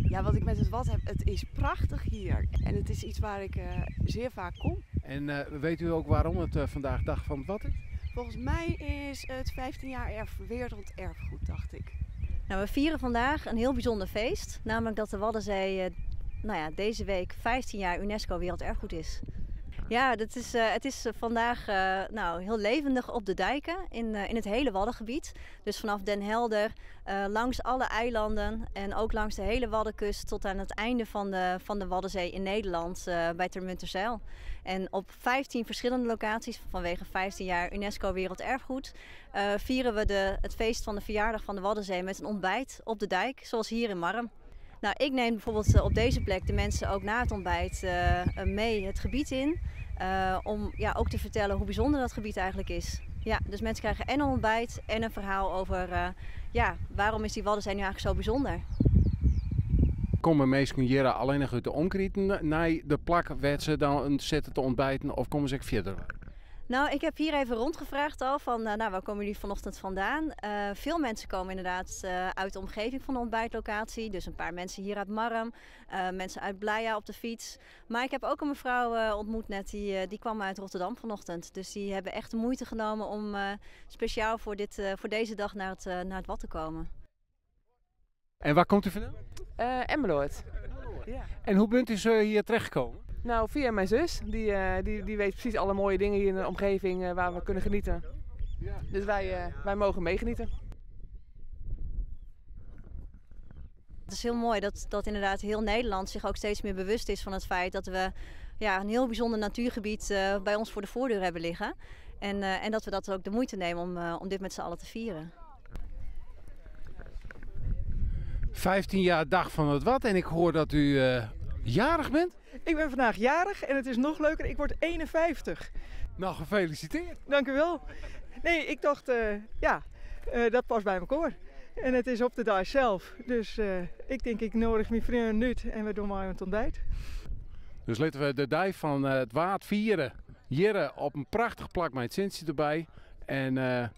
Ja, wat ik met het Wad heb, het is prachtig hier. En het is iets waar ik zeer vaak kom. En weet u ook waarom het vandaag Dag van het Wad is? Volgens mij is het 15 jaar werelderfgoed, dacht ik. Nou, we vieren vandaag een heel bijzonder feest. Namelijk dat de Waddenzee nou ja, deze week 15 jaar UNESCO Werelderfgoed is. Ja, het is vandaag nou, heel levendig op de dijken in het hele Waddengebied. Dus vanaf Den Helder, langs alle eilanden en ook langs de hele Waddenkust tot aan het einde van de Waddenzee in Nederland bij Termunterzijl. En op 15 verschillende locaties, vanwege 15 jaar UNESCO Werelderfgoed, vieren we het feest van de verjaardag van de Waddenzee met een ontbijt op de dijk, zoals hier in Marrum. Nou, ik neem bijvoorbeeld op deze plek de mensen ook na het ontbijt mee het gebied in. Om ja, ook te vertellen hoe bijzonder dat gebied eigenlijk is. Ja, dus mensen krijgen en een ontbijt en een verhaal over ja, waarom is die Waddenzee nu eigenlijk zo bijzonder. Komme minsken hjir allinnich út de omkriten nei de plak wêr't se dan sitte te ontbijten of komme se ek fierder? Nou, ik heb hier even rondgevraagd al van, nou, waar komen jullie vanochtend vandaan? Veel mensen komen inderdaad uit de omgeving van de ontbijtlocatie. Dus een paar mensen hier uit Marrum, mensen uit Blija op de fiets. Maar ik heb ook een mevrouw ontmoet net, die kwam uit Rotterdam vanochtend. Dus die hebben echt de moeite genomen om speciaal voor deze dag naar het Wad te komen. En waar komt u vandaan? Emmeloord. Ja. En hoe bent u zo hier terechtgekomen? Nou, via mijn zus. Die weet precies alle mooie dingen hier in de omgeving waar we kunnen genieten. Dus wij mogen meegenieten. Het is heel mooi dat inderdaad heel Nederland zich ook steeds meer bewust is van het feit dat we, ja, een heel bijzonder natuurgebied bij ons voor de voordeur hebben liggen. En dat we dat ook de moeite nemen om dit met z'n allen te vieren. 15 jaar Dag van het Wad en ik hoor dat u jarig bent. Ik ben vandaag jarig en het is nog leuker, ik word 51. Nou, gefeliciteerd. Dank u wel. Nee, ik dacht, ja, dat past bij mijn koor. En het is op de dag zelf, dus ik denk ik nodig mijn vrienden uit en we doen maar het ontbijt. Dus laten we de dag van het Waad vieren. Hier op een prachtig plak met het Sintje erbij. En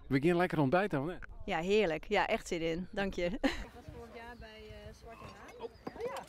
we gaan lekker ontbijten, of niet? Ja, heerlijk. Ja, echt zin in. Dank je. Ik was vorig jaar bij Zwarte Haan. Oh. Ja.